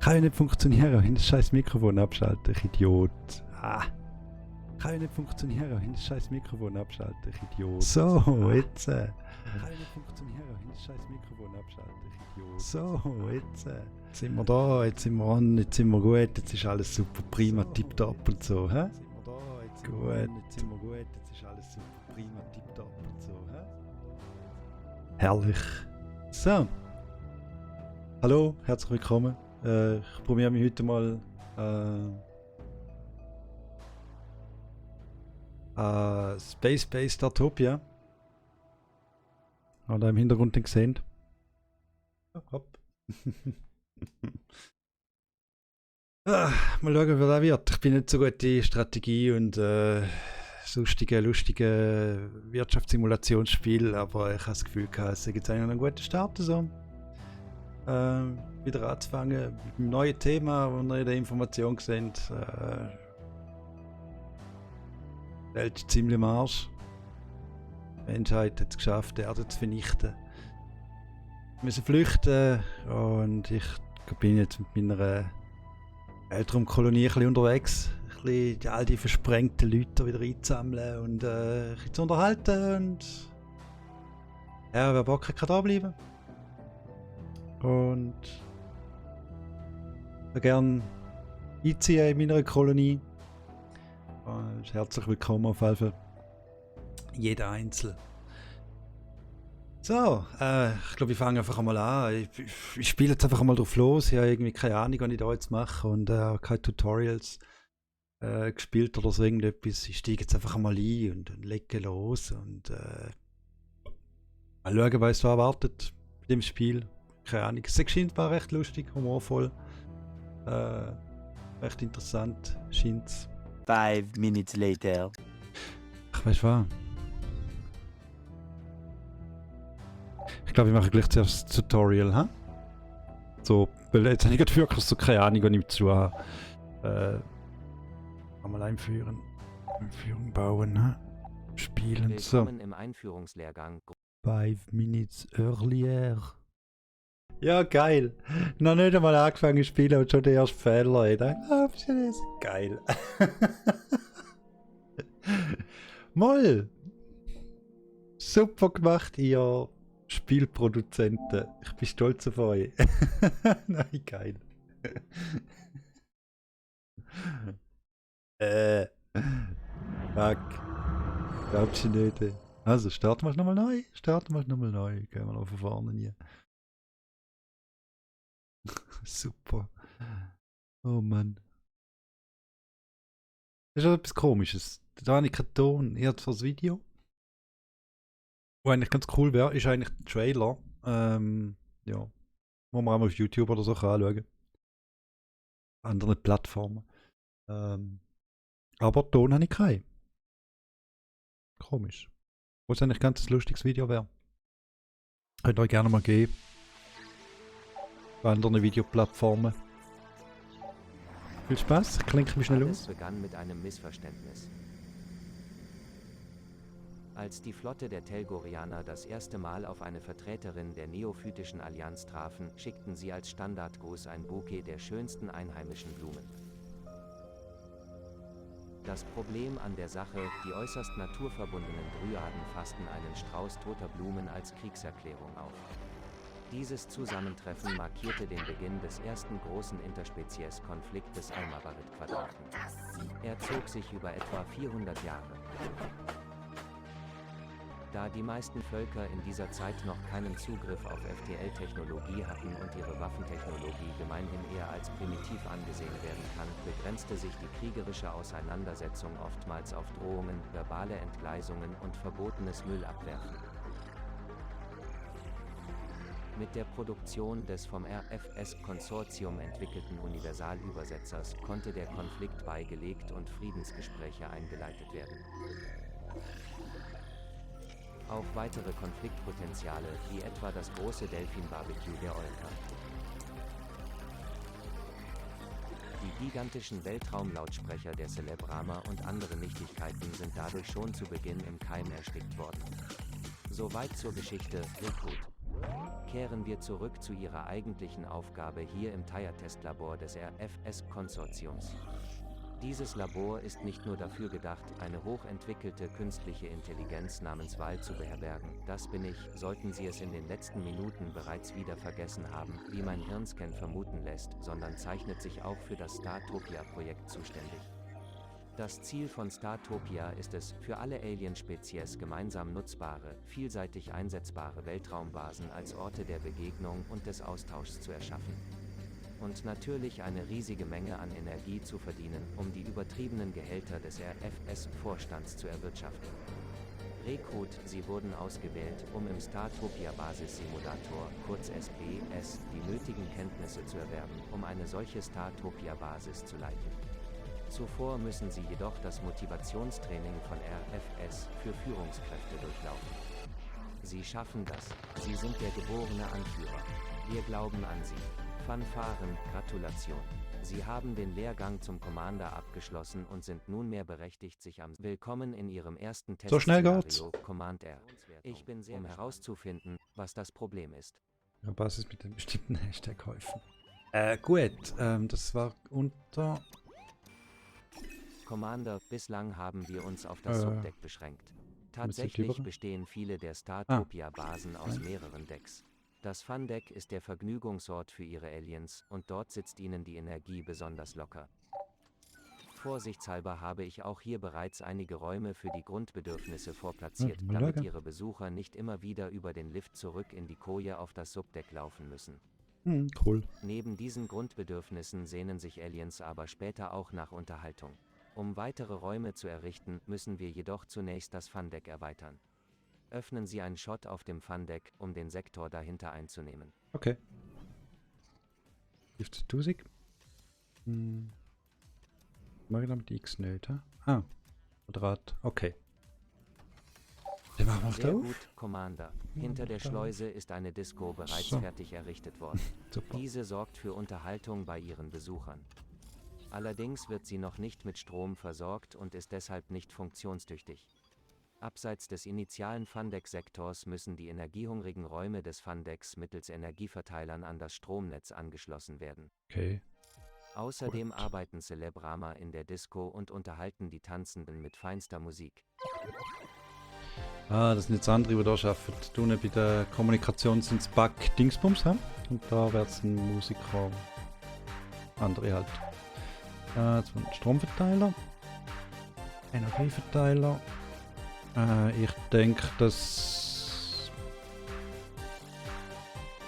Kann ja nicht funktionieren, wenn ich das scheiß Mikrofon abschalte, ich Idiot. Kann ja nicht funktionieren, wenn ich das scheiß Mikrofon abschalte, ich Idiot. So, jetzt. Kann ja nicht funktionieren, wenn ich das scheiß Mikrofon abschalte, ich Idiot. So, jetzt. Jetzt sind wir da, jetzt sind wir an, jetzt sind wir gut, jetzt ist alles super, prima, tipptopp und so, hä? Jetzt sind wir da, jetzt sind wir an, jetzt sind wir gut, jetzt ist alles super, prima, tipptopp und so, hä? Herrlich. So. Hallo, herzlich willkommen. Ich probiere mich heute mal Space Base Startopia. Hat ihr im Hintergrund den gesehen? Hopp. Mal schauen, wie das wird. Ich bin nicht so gut in Strategie und lustige Wirtschaftssimulationsspiel, aber ich habe das Gefühl, es ist jetzt einen guten Start. So. Wieder anzufangen mit einem neuen Thema, wo ihr in der Information gesehen die Welt ist ziemlich am Arsch. Die Menschheit hat es geschafft, die Erde zu vernichten. Wir müssen flüchten und ich bin jetzt mit meiner Weltraumkolonie ein bisschen unterwegs. Ein bisschen all die versprengten Leute wieder einzusammeln und ein bisschen zu unterhalten. Und ja, wer Bock hat, kann da bleiben. Und ich gerne einziehen in meiner Kolonie. Und herzlich willkommen auf jeden Fall. Jeder Einzel. So, ich glaube, ich fange einfach einmal an. Ich spiele jetzt einfach einmal drauf los. Ich habe irgendwie keine Ahnung, was ich da jetzt mache und keine Tutorials gespielt oder so irgendetwas. Ich steige jetzt einfach einmal ein und lege los und mal schauen, was da erwartet bei dem Spiel. Keine Ahnung. Es scheint war recht lustig, humorvoll. Recht interessant, scheint's. 5 minutes later. Ach, weißt du was? Ich glaube, ich mache gleich zuerst das Tutorial, hä? So, weil jetzt habe ich wirklich so keine Ahnung, was ich zu habe. Mal einführen. Einführung bauen, hä? Spielen, so. Willkommen im Einführungslehrgang. 5 minutes earlier. Ja, geil. Noch nicht einmal angefangen zu spielen und schon der erste Fehler. Ich dachte, das ist geil. Moll! Super gemacht, ihr Spielproduzenten. Ich bin stolz auf euch. Nein, geil. Fuck. Glaubst du nicht? Also, starten wir nochmal neu. Gehen wir noch von vorne hier. Super. Oh Mann. Das ist auch etwas Komisches. Da habe ich keinen Ton. Ich habe zwar das Video. Was eigentlich ganz cool wäre, ist eigentlich der Trailer. Ja. Wo man auch mal auf YouTube oder so anschauen kann. Anderen Plattformen. Aber Ton habe ich keinen. Komisch. Was eigentlich ganz ein lustiges Video wäre. Könnt ihr euch gerne mal geben. Bei anderen Videoplattformen. Viel Spaß, klingt mich schnell Alles aus. begann mit einem Missverständnis. Als die Flotte der Telgorianer das erste Mal auf eine Vertreterin der Neophytischen Allianz trafen, schickten sie als Standardgruß ein Bouquet der schönsten einheimischen Blumen. Das Problem an der Sache, die äußerst naturverbundenen Dryaden fassten einen Strauß toter Blumen als Kriegserklärung auf. Dieses Zusammentreffen markierte den Beginn des ersten großen Interspezies-Konflikts des Almabarit-Quadranten. Er zog sich über etwa 400 Jahre. Da die meisten Völker in dieser Zeit noch keinen Zugriff auf FTL-Technologie hatten und ihre Waffentechnologie gemeinhin eher als primitiv angesehen werden kann, begrenzte sich die kriegerische Auseinandersetzung oftmals auf Drohungen, verbale Entgleisungen und verbotenes Müllabwerfen. Mit der Produktion des vom RFS-Konsortium entwickelten Universalübersetzers konnte der Konflikt beigelegt und Friedensgespräche eingeleitet werden. Auch weitere Konfliktpotenziale, wie etwa das große Delfin-Barbecue der Olka. Die gigantischen Weltraumlautsprecher der Celebrama und andere Nichtigkeiten sind dadurch schon zu Beginn im Keim erstickt worden. Soweit zur Geschichte Recruit. kehren wir zurück zu ihrer eigentlichen Aufgabe hier im Tire-Testlabor des RFS-Konsortiums. Dieses Labor ist nicht nur dafür gedacht, eine hochentwickelte künstliche Intelligenz namens Val zu beherbergen. Das bin ich, sollten Sie es in den letzten Minuten bereits wieder vergessen haben, wie mein Hirnscan vermuten lässt, sondern zeichnet sich auch für das Startopia-Projekt zuständig. Das Ziel von Startopia ist es, für alle Alien-Spezies gemeinsam nutzbare, vielseitig einsetzbare Weltraumbasen als Orte der Begegnung und des Austauschs zu erschaffen. Und natürlich eine riesige Menge an Energie zu verdienen, um die übertriebenen Gehälter des RFS-Vorstands zu erwirtschaften. Rekrut, Sie wurden ausgewählt, um im Startopia-Basis-Simulator, kurz SBS, die nötigen Kenntnisse zu erwerben, um eine solche Startopia-Basis zu leiten. Zuvor müssen Sie jedoch das Motivationstraining von RFS für Führungskräfte durchlaufen. Sie schaffen das. Sie sind der geborene Anführer. Wir glauben an Sie. Fanfaren, Gratulation. Sie haben den Lehrgang zum Commander abgeschlossen und sind nunmehr berechtigt, sich am Willkommen in Ihrem ersten So schnell Testszenario, geht's. Command R. Ich bin sehr herauszufinden, was das Problem ist. Ja, Basis mit einem bestimmten Hashtag häufen. Gut, das war unter... Commander, bislang haben wir uns auf das Subdeck beschränkt. Tatsächlich über? bestehen viele der Startopia-Basen aus mehreren Decks. Das Fun-Deck ist der Vergnügungsort für Ihre Aliens und dort sitzt Ihnen die Energie besonders locker. Vorsichtshalber habe ich auch hier bereits einige Räume für die Grundbedürfnisse vorplatziert, mal damit schauen. Ihre Besucher nicht immer wieder über den Lift zurück in die Koje auf das Subdeck laufen müssen. Cool. Neben diesen Grundbedürfnissen sehnen sich Aliens aber später auch nach Unterhaltung. Um weitere Räume zu errichten, müssen wir jedoch zunächst das Fun-Deck erweitern. Öffnen Sie einen Shot auf dem Fun-Deck, um den Sektor dahinter einzunehmen. Okay. 50.000. Mach ich damit X nicht, hä? Ah. Quadrat. Okay. Den machen wir Sehr auf. gut, Commander. Hinter der Schleuse ist eine Disco bereits So. fertig errichtet worden. Super. Diese sorgt für Unterhaltung bei Ihren Besuchern. Allerdings wird sie noch nicht mit Strom versorgt und ist deshalb nicht funktionstüchtig. Abseits des initialen Fundeck-Sektors müssen die energiehungrigen Räume des Fundecks mittels Energieverteilern an das Stromnetz angeschlossen werden. Okay. Außerdem Gut. arbeiten Celebrama in der Disco und unterhalten die Tanzenden mit feinster Musik. Ah, das sind jetzt andere, die da arbeiten. Du bei der Kommunikation sind es Bug-Dingsbums, hä? Und da wird es ein Musiker. Andere halt. Jetzt ein Stromverteiler. Energieverteiler. Ich denke, dass...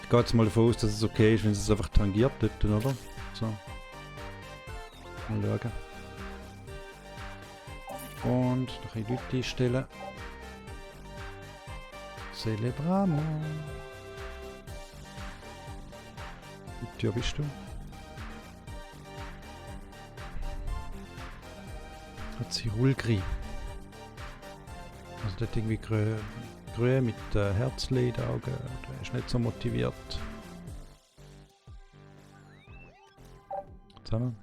Ich gehe jetzt mal davon aus, dass es okay ist, wenn es einfach tangiert dort, oder? So. Mal schauen. Und noch ein Leute einstellen. Celebramo. Wie Tür bist du? Hat sie Hulgri. Also der hat irgendwie grün mit Herzli in den Augen. Der ist nicht so motiviert. Zusammen.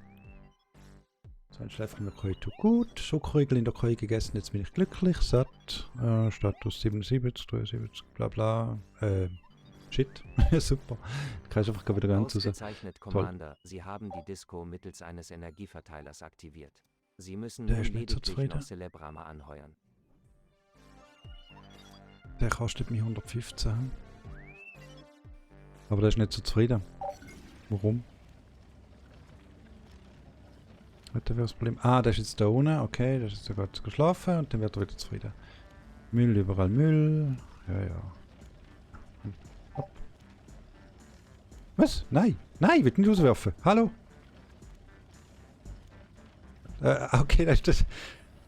So ein Schläfchen in der Koje tut gut. Schokorügel in der Koje gegessen, jetzt bin ich glücklich, satt. Status 77, 73, bla bla. Shit. Super. Kann ich einfach wieder ganz raus. Ausgezeichnet, Commander. Sie haben die Disco mittels eines Energieverteilers aktiviert. Sie müssen Der nun ist nicht so lediglich zufrieden. noch Celebrama anheuern. Der kostet mich 115. Aber der ist nicht so zufrieden. Warum? Hat er das Problem? Ah, der ist jetzt da unten. Okay, der ist jetzt gerade geschlafen und dann wird er wieder zufrieden. Müll, überall Müll. Ja, ja. Hopp. Was? Nein! Nein, ich will nicht rauswerfen. Hallo? Okay, das ist das.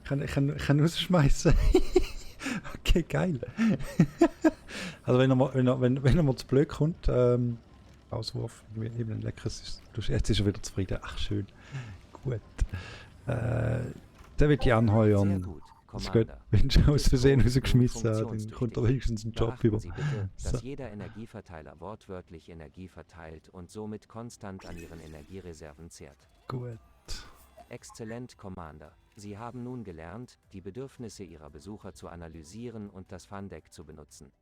Ich kann rausschmeißen. Okay, geil. Also wenn er mal zu blöd kommt, Auswurf, eben ein leckeres ist. Jetzt ist er wieder zufrieden. Ach, schön. Gut. Der wird die anheuern. Sehr gut, Das geht, Commander. wenn schon aus Versehen Disco rausgeschmissen hat, dann funktionstüchtig. kommt er wenigstens einen Job Beachten über. Sie bitte, dass So. jeder Energieverteiler wortwörtlich Energie verteilt und somit konstant an Ihren Energiereserven zehrt. Gut. Exzellent, Commander. Sie haben nun gelernt, die Bedürfnisse Ihrer Besucher zu analysieren und das Fundeck zu benutzen.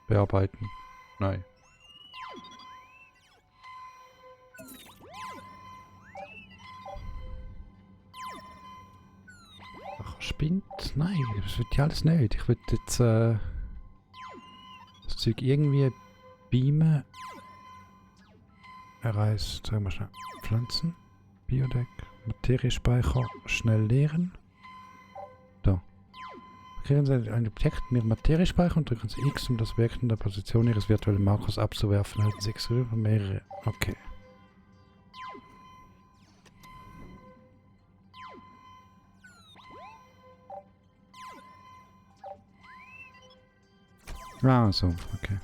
Bearbeiten. Nein. Ach, spinnt? Nein, das wird ja alles nicht. Ich würde jetzt das Zeug irgendwie beamen. Erreicht, sagen wir schnell, Pflanzen, Biodeck, Materiespeicher, schnell leeren. Da. Markieren Sie ein Objekt mit Materiespeicher und drücken Sie X, um das Objekt in der Position Ihres virtuellen Markers abzuwerfen. Halten Sie X für mehrere. Okay. Ah, so, okay.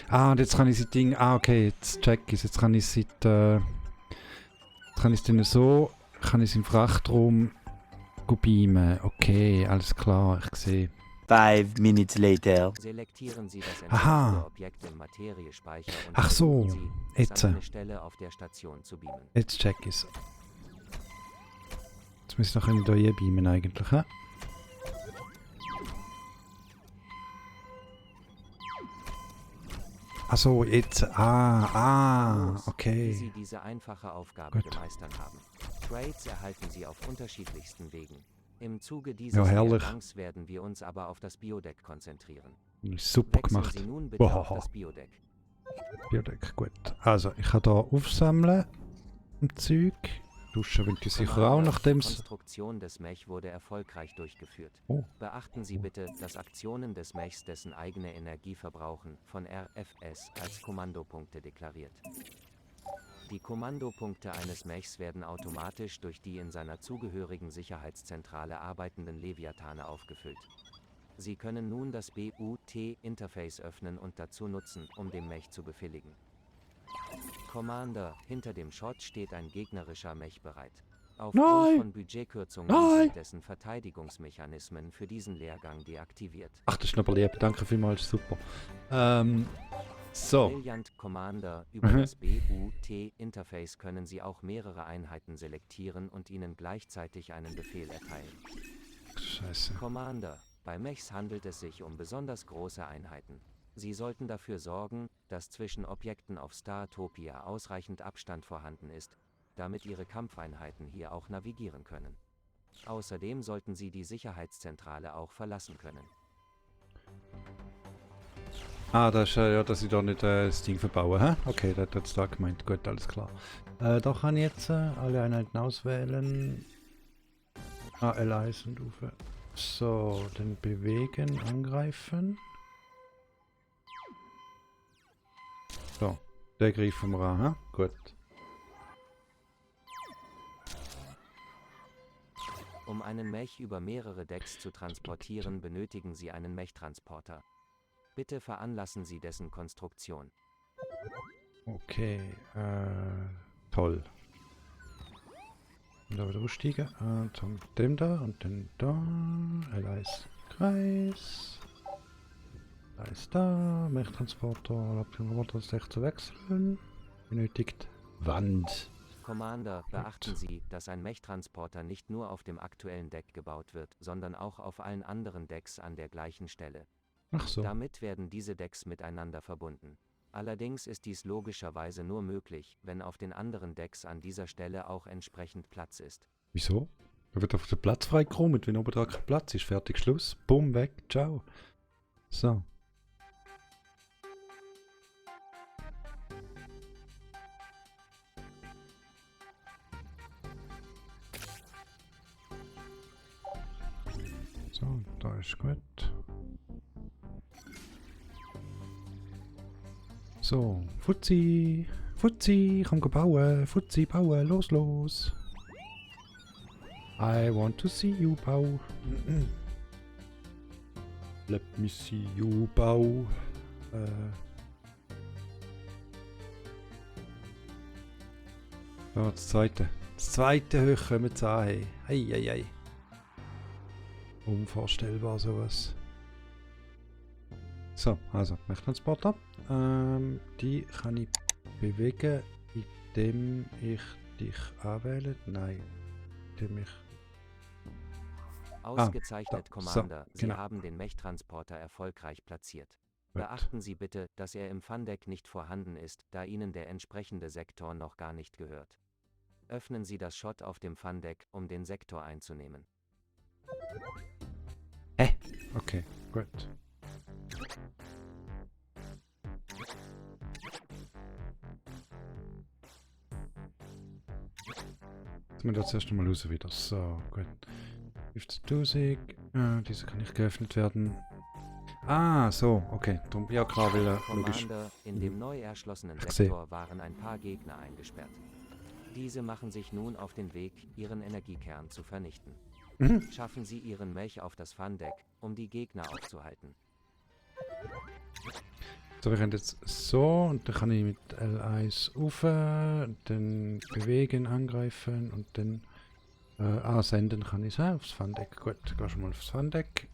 Ah, und jetzt kann ich sie Ding. Ah, okay, jetzt check ich. Jetzt kann ich sie. Kann ich es dann so. Kann ich es im Frachtraum beamen. Okay, alles klar, ich sehe. 5 minutes later. Selektieren Sie das Aha. entsprechende Objekt im Materiespeicher und Ach so, versuchen Sie, es jetzt. an eine Stelle auf der Station zu beamen. Jetzt check ich es. Jetzt müssen wir noch hier beamen eigentlich, hä? Achso, jetzt. Los, Wie Okay. Sie diese einfache Aufgabe Gut. gemeistert haben. Trades erhalten Sie auf unterschiedlichsten Wegen. Im Zuge Ja, dieses herrlich. Lehrgangs werden wir uns aber auf das Biodeck konzentrieren. Super Wechseln gemacht. Sie nun bitte auf Boah. das Biodeck. Biodeck, gut. Also, ich kann hier aufsammeln. Im Zeug. Duschen will ich sicher auch, Commander, nachdem die es. Konstruktion des Mech wurde erfolgreich durchgeführt. Oh. Beachten Sie bitte, dass Aktionen des Mechs, dessen eigene Energie verbrauchen, von RFS als Kommandopunkte deklariert. Die Kommandopunkte eines Mechs werden automatisch durch die in seiner zugehörigen Sicherheitszentrale arbeitenden Leviathane aufgefüllt. Sie können nun das BUT-Interface öffnen und dazu nutzen, um den Mech zu befehligen. Commander, hinter dem Schott steht ein gegnerischer Mech bereit. Aufgrund Nein! von Budgetkürzungen Nein! sind dessen Verteidigungsmechanismen für diesen Lehrgang deaktiviert. Ach, das ist aber lieb. Danke vielmals, super. So. Brilliant Commander, über Mhm. das BUT-Interface können Sie auch mehrere Einheiten selektieren und ihnen gleichzeitig einen Befehl erteilen. Scheiße. Commander, bei Mechs handelt es sich um besonders große Einheiten. Sie sollten dafür sorgen, dass zwischen Objekten auf Startopia ausreichend Abstand vorhanden ist, damit Ihre Kampfeinheiten hier auch navigieren können. Außerdem sollten Sie die Sicherheitszentrale auch verlassen können. Ah, das ist ja, dass ich da nicht das Ding verbaue, hä? Okay, das hat es da gemeint. Gut, alles klar. Da kann ich jetzt alle Einheiten auswählen. L1 und Ufe. So, dann bewegen, angreifen. So, der greifen wir an, hä? Gut. Um einen Mech über mehrere Decks zu transportieren, benötigen Sie einen Mech-Transporter. Bitte veranlassen Sie dessen Konstruktion. Okay, toll. Und da wieder aussteigen. Und dann dem da und dann da. L1 Kreis. Da ist da. Mech-Transporter. Erlaubt den Roboter das Deck zu wechseln. Benötigt Wand. Commander, beachten Sie, dass ein Mech-Transporter nicht nur auf dem aktuellen Deck gebaut wird, sondern auch auf allen anderen Decks an der gleichen Stelle. Ach so. Damit werden diese Decks miteinander verbunden. Allerdings ist dies logischerweise nur möglich, wenn auf den anderen Decks an dieser Stelle auch entsprechend Platz ist. Wieso? Da wird auf den Platz freigeräumt, wenn oben da kein Platz ist. Fertig, Schluss. Bumm, weg. Ciao. So. So, da ist gut. So, Fuzzi, Fuzzi, komm bauen, Fuzzi, bauen, los, los. I want to see you, Bau. Let me see you, Bau. Ja, das zweite. Das zweite Höhe kommen wir an. Hey. Ei, ei, ei. Unvorstellbar sowas. So, also, Mech-Transporter. Die kann ich bewegen, indem ich dich anwähle. Nein, indem ich... Ausgezeichnet, da. So, Commander. Sie genau. haben den Mech-Transporter erfolgreich platziert. Beachten Sie bitte, dass er im Fundeck nicht vorhanden ist, da Ihnen der entsprechende Sektor noch gar nicht gehört. Öffnen Sie das Schott auf dem Fundeck, um den Sektor einzunehmen. Okay, gut. Jetzt müssen wir zuerst mal raus wieder. So, gut. 15.000. Diese kann nicht geöffnet werden. Ah, so, okay. Drum, ja klar, weil logisch. Commander, in dem neu erschlossenen Ich sehe. Sektor waren ein paar Gegner eingesperrt. Diese machen sich nun auf den Weg, ihren Energiekern zu vernichten. Mhm. Schaffen Sie Ihren Mech auf das Fundeck, um die Gegner aufzuhalten. So, wir rennen jetzt so und dann kann ich mit L1 rauf, dann bewegen, angreifen und dann senden kann ich aufs Fundeck. Gut, geh schon mal aufs Fundeck.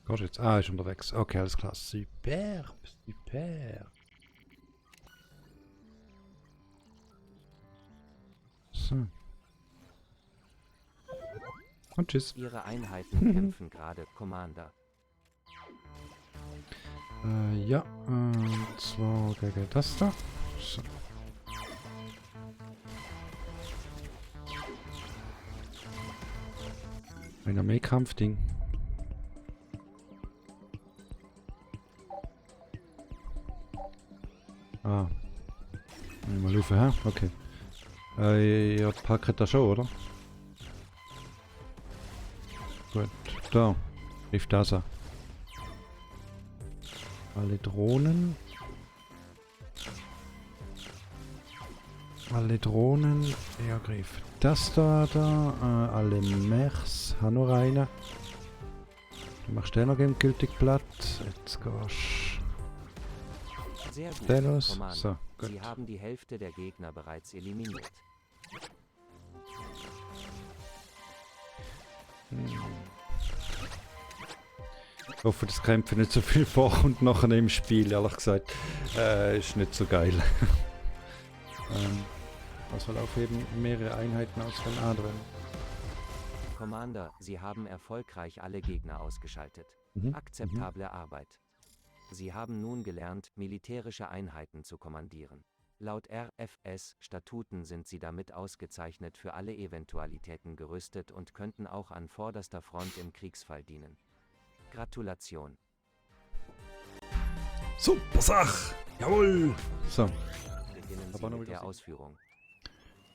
Gehst du jetzt? Ah, ist unterwegs. Okay, alles klar. Super, super. So. Und tschüss. Ihre Einheiten kämpfen gerade, Commander. Ja, und zwar gegen das da. So. Ein Armeekampfding. Ah. Mal rufen, hä? Okay. Ihr packt das schon, oder? Gut. Da. Rief das an. Alle Drohnen. Alle Drohnen. Ergriff das da. Alle Mechs. Haben noch eine. Du machst den noch gültig platt. Jetzt gehst Sehr gut, der los. Commander. So, gut. Sie haben die Hälfte der Gegner bereits eliminiert. Ich hoffe, das kämpfen nicht so viel vor und nachher im Spiel, ehrlich gesagt. Ist nicht so geil. Was soll aufheben? Mehrere Einheiten aus den anderen. Commander, Sie haben erfolgreich alle Gegner ausgeschaltet. Akzeptable Arbeit. Sie haben nun gelernt, militärische Einheiten zu kommandieren. Laut RFS-Statuten sind Sie damit ausgezeichnet für alle Eventualitäten gerüstet und könnten auch an vorderster Front im Kriegsfall dienen. Gratulation. Super Sache! Jawohl! So, Beginnen Sie Aber noch mit wieder der Ausführung.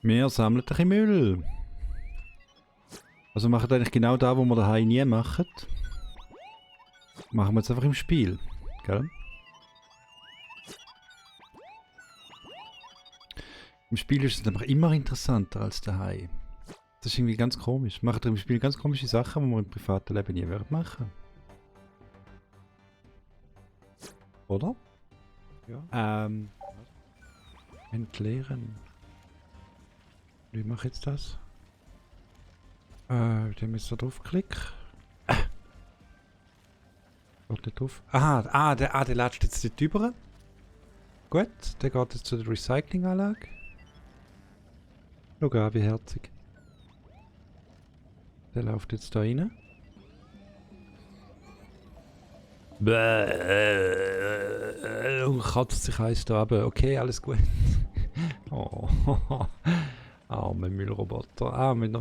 wir sammeln ein bisschen Müll. Also machen eigentlich genau da, wo wir daheim nie machen. Machen wir jetzt einfach im Spiel. Gell? Im Spiel ist es einfach immer interessanter als daheim. Das ist irgendwie ganz komisch. Macht ihr im Spiel ganz komische Sachen, die man im privaten Leben nie machen. Oder? Ja. Entleeren. Wie mache ich jetzt das? Dem ist da draufklick. Geht nicht drauf. Aha, der latscht jetzt nicht rüber. Gut, der geht jetzt zu der Recyclinganlage. Schau an, wie herzig. Der läuft jetzt da rein. Und kratzt sich eins da runter. Okay, alles gut. Oh, arme Müllroboter. Wenn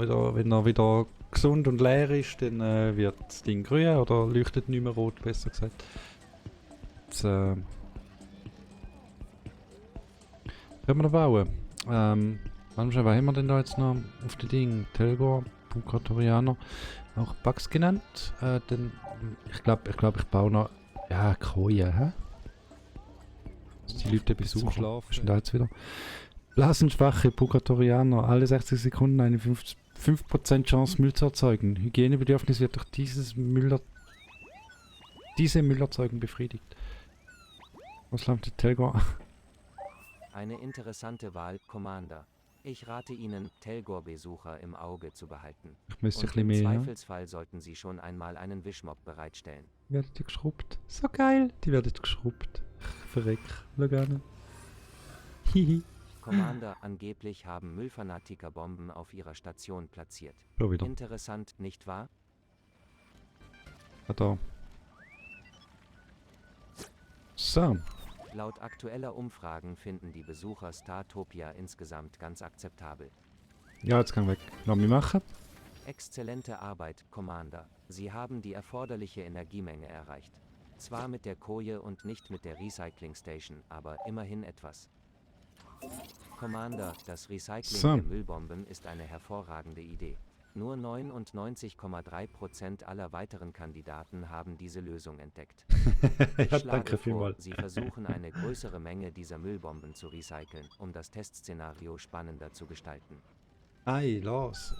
er wieder gesund und leer ist, dann wird das Ding grün oder leuchtet nicht mehr rot, besser gesagt. Jetzt können wir noch bauen. Was haben wir denn da jetzt noch auf dem Ding? Telgor, Bukatorianer, auch Bugs genannt. Ich glaube, ich baue noch. Ja, Koje, hä? Dass die Leute besuchen. Was ist denn da jetzt wieder? Blasenschwache Bukatorianer, alle 60 Sekunden eine 5% Chance Müll zu erzeugen. Hygienebedürfnis wird durch diese Müllerzeugung befriedigt. Was läuft die Telgor? Eine interessante Wahl, Commander. Ich rate Ihnen, Telgor-Besucher im Auge zu behalten. Ich müsste ein Und bisschen im mehr. Zweifelsfall sollten Sie schon einmal einen Wischmopp bereitstellen. Werdet ihr geschrubbt? So geil! Die werden geschrubbt. Verreck. Schau gerne. Hihi. Commander, angeblich haben Müllfanatiker Bomben auf ihrer Station platziert. Schon wieder. Interessant, nicht wahr? Ah, da. So. Laut aktueller Umfragen finden die Besucher Startopia insgesamt ganz akzeptabel. Ja, jetzt kann ich weg. Lass mich machen. Exzellente Arbeit, Commander. Sie haben die erforderliche Energiemenge erreicht. Zwar mit der Koje und nicht mit der Recycling Station, aber immerhin etwas. Commander, das Recycling So. der Müllbomben ist eine hervorragende Idee. Nur 99,3% aller weiteren Kandidaten haben diese Lösung entdeckt. Ich Ja, schlage danke vor, vielmals. Sie versuchen eine größere Menge dieser Müllbomben zu recyceln, um das Testszenario spannender zu gestalten. Ei, los.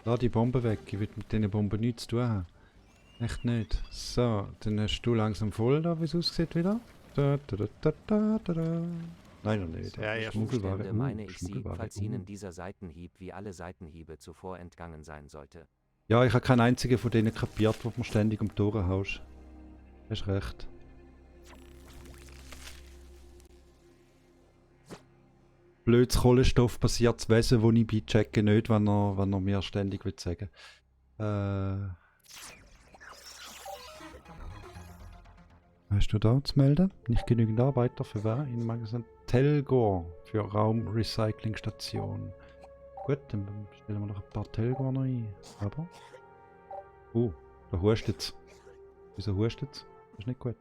Lass die Bombe weg. Ich will mit diesen Bomben nichts zu tun haben. Echt nicht. So, dann hast du langsam voll da, wie es aussieht wieder. Da, da, da, da, da, da, da. Nein, noch nicht. Ja, ja, Schmuggelware. Umstände meine ich Sie, Schmuggelware. falls Ihnen dieser Seitenhieb wie alle Seitenhiebe zuvor entgangen sein sollte. Ja, ich habe keinen einzigen von denen kapiert, wo du mir ständig um die Ohren haust. Hast recht. Blödes kohlenstoffbasiertes Wesen, das ich bei checke nicht, wenn er mir ständig will sagen. Hast du da zu melden? Nicht genügend Arbeiter für wer? In Magasin Telgor für Raumrecyclingstation. Gut, dann stellen wir noch ein paar Telgor noch ein. Aber. Da hustet's. Wieso hustet's? Das ist nicht gut.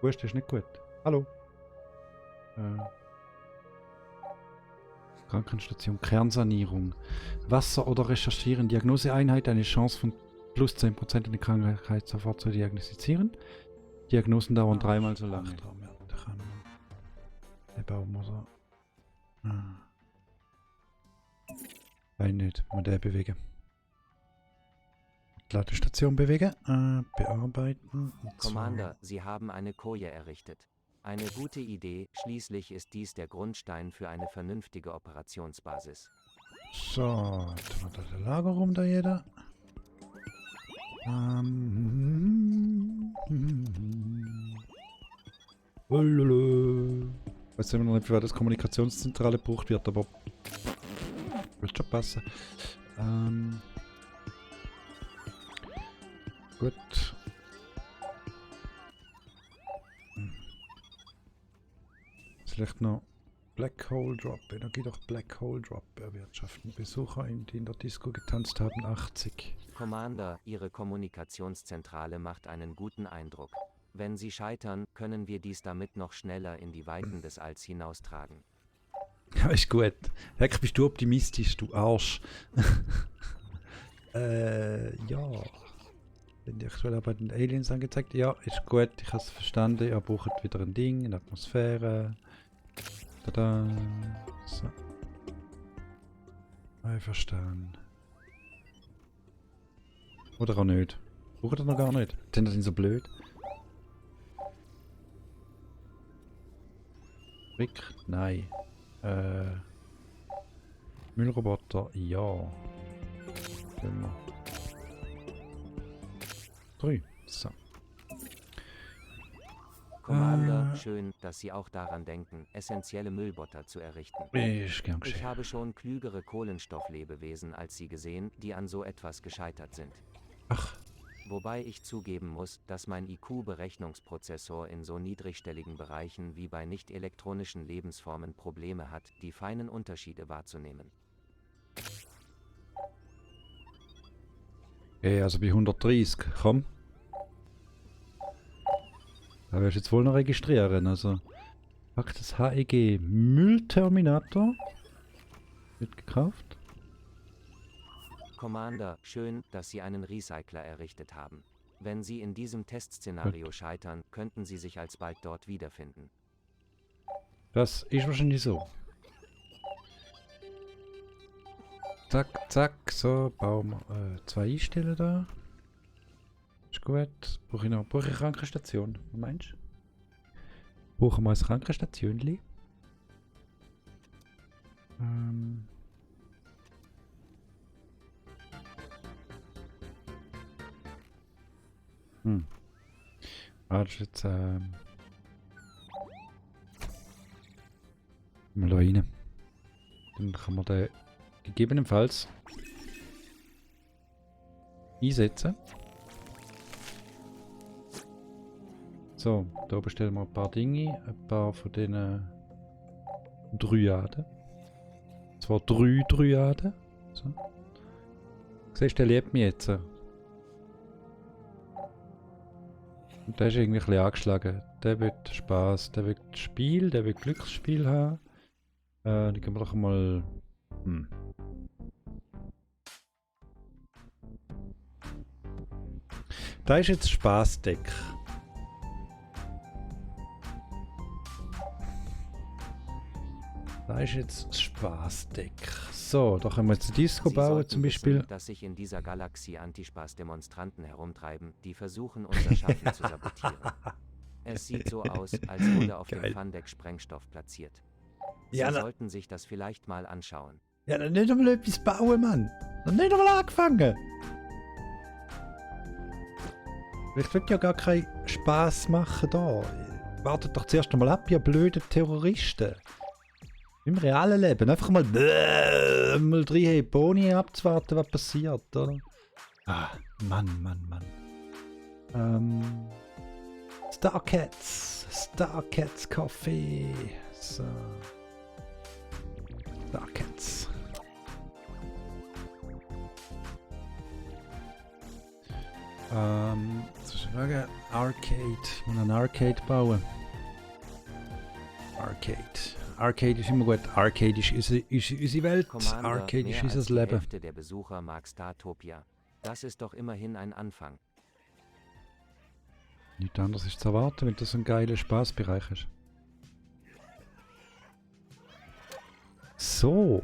Husten ist nicht gut. Hallo? Krankenstation, Kernsanierung. Wasser oder Recherchieren. Diagnoseeinheit, eine Chance von plus 10% eine Krankheit sofort zu diagnostizieren. Diagnosen dauern dreimal so lange. Den bauen wir so. Nein, nicht. Mal den bewegen. Die Ladestation bewegen. Bearbeiten. Commander, Sie haben eine Koje errichtet. Eine gute Idee, schließlich ist dies der Grundstein für eine vernünftige Operationsbasis. So, jetzt haben wir da der Lagerraum da jeder. Weiß immer noch nicht, wie weit das Kommunikationszentrale gebraucht wird, aber wird schon passen. Gut. Vielleicht noch Black Hole Drop, Energie durch Black Hole Drop erwirtschaften. Besucher, die in der Disco getanzt haben, 80. Commander, Ihre Kommunikationszentrale macht einen guten Eindruck. Wenn Sie scheitern, können wir dies damit noch schneller in die Weiten des Alls hinaustragen. Ja, ist gut. Heck, bist du optimistisch, du Arsch. Ja. Wenn die aktuell bei den Aliens angezeigt, ja, ist gut, ich habe es verstanden. Ihr braucht wieder ein Ding, eine Atmosphäre. Tada. So. Einverstanden. Oder auch nicht. Braucht ihr noch gar nicht. Sind das nicht so blöd? Rick? Nein. Müllroboter? Ja. 3. So. Commander, schön, dass Sie auch daran denken, essentielle Müllbotter zu errichten. Ist gern Ich geschehen. habe schon klügere Kohlenstofflebewesen als Sie gesehen, die an so etwas gescheitert sind. Ach, Wobei ich zugeben muss, dass mein IQ-Berechnungsprozessor in so niedrigstelligen Bereichen wie bei nicht-elektronischen Lebensformen Probleme hat, die feinen Unterschiede wahrzunehmen. okay, also bei 130, komm. Da wirst du jetzt wohl noch registrieren, also. Pack das HEG Müllterminator. Wird gekauft. Commander, schön, dass Sie einen Recycler errichtet haben. Wenn Sie in diesem Testszenario scheitern, könnten Sie sich alsbald dort wiederfinden. Das ist wahrscheinlich so. Zack, zack, so, bauen wir 2 einstellen da. Ist gut. Brauche ich eine Krankenstation? Was meinst du? Brauchen wir ein Krankenstation? Das ist jetzt mal da rein. Dann kann man den gegebenenfalls einsetzen. So, da bestellen wir ein paar Dinge, ein paar von diesen Dryaden. Zwar 3 Dryaden. So. Siehst du, der liebt mich jetzt. Und der ist irgendwie ein bisschen angeschlagen. Der will Spaß, der will Spiel, der will Glücksspiel haben. Dann gehen wir doch mal. Da ist jetzt Spaßdeck. Da ist jetzt das Spaßdeck. So, da können wir jetzt eine Disco bauen zum Beispiel. Wissen, dass sich in dieser Galaxie Antispaß-Demonstranten herumtreiben, die versuchen, unser Schaffen zu sabotieren. Es sieht so aus, als wurde auf dem Fundeck Sprengstoff platziert. Sie sollten sich das vielleicht mal anschauen. Ja, dann nicht einmal etwas bauen, Mann. Dann nicht einmal angefangen. Ich will ja gar keinen Spaß machen da. Wartet doch zuerst einmal ab, ihr blöden Terroristen. Im realen Leben einfach mal reinheben, ohne abzuwarten, was passiert, oder? Ah, Mann. Starcats Coffee. So. Starcats. Jetzt ist die Frage, Arcade. Ich muss einen Arcade bauen. Arcade ist immer gut. Arcade ist unsere Welt. Commander, Arcade ist mehr als unser die Leben. Hälfte der Besucher mag Startopia. Das ist doch immerhin ein Anfang. Nichts anderes ist zu erwarten, wenn das ein geiler Spaßbereich ist. So.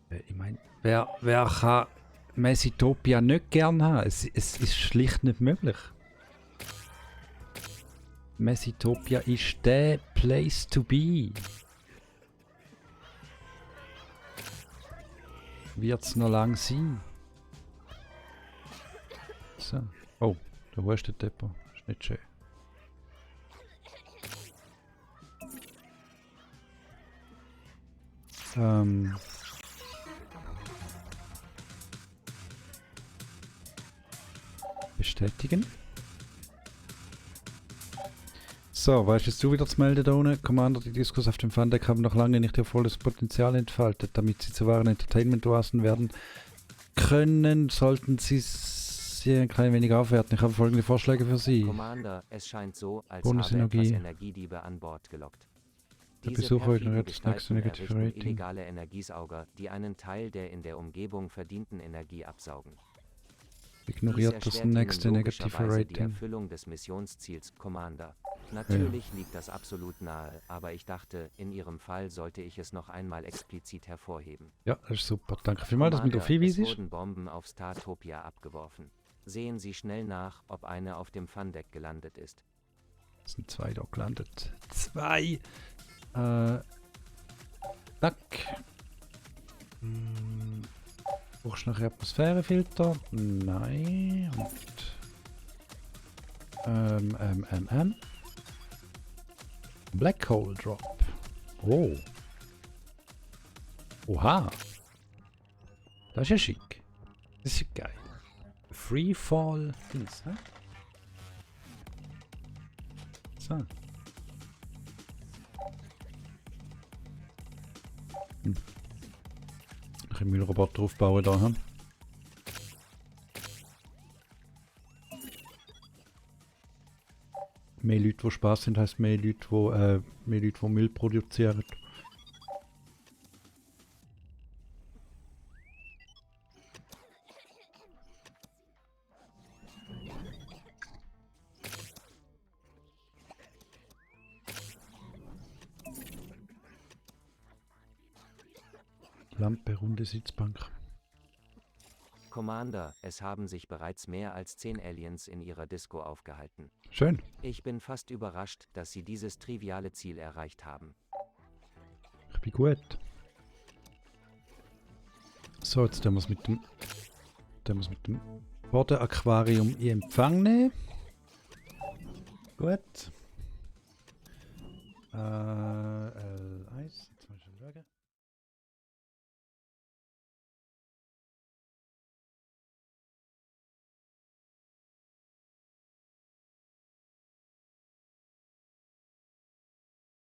Ich meine, wer kann Messitopia nicht gern haben? Es ist schlicht nicht möglich. Messitopia ist der place to be. Wird's noch lang sein? So. Oh, da wo ist der Depot? Ist nicht schön. Bestätigen. So, weißt du, jetzt du wieder zu melden da unten? Commander, die Diskus auf dem Fundeck haben noch lange nicht ihr volles Potenzial entfaltet. Damit sie zu wahren Entertainment-Oasen werden können, sollten sie ein klein wenig aufwerten. Ich habe folgende Vorschläge für Sie. Commander, es scheint so, als Bonusenergie. habe etwas Energiediebe an Bord gelockt. Der Diese Besucher perfiden ignoriert das nächste Gestalten negative errichten Rating. illegale Energiesauger, die einen Teil der in der Umgebung verdienten Energie absaugen. Ignoriert Dies das erschwert nächste Ihnen negative logischerweise die Rating. Erfüllung des Missionsziels, Commander. Natürlich liegt das absolut nahe, aber ich dachte, in Ihrem Fall sollte ich es noch einmal explizit hervorheben. Ja, das ist super. Danke vielmals, dass du mir darauf Es hinweisst. wurden Bomben auf Startopia abgeworfen. Sehen Sie schnell nach, ob eine auf dem Fundeck gelandet ist. Es sind 2 da gelandet. 2! Zack. Brauchst du noch Atmosphärefilter? Nein. Und Black Hole Drop. Oh. Oha. Das ist ja schick. Das ist ja geil. Freefall Dings, ne? So. Ich will Müllroboter aufbauen da. Hm? Mehr Leute, die Spaß sind, heisst mehr Leute, die Müll produzieren. Lampe, runde Sitzbank. Commander, es haben sich bereits mehr als 10 Aliens in Ihrer Disco aufgehalten. Schön. Ich bin fast überrascht, dass Sie dieses triviale Ziel erreicht haben. Ich bin gut. So, jetzt tun wir es mit dem Bodenaquarium in Empfang nehmen. Gut.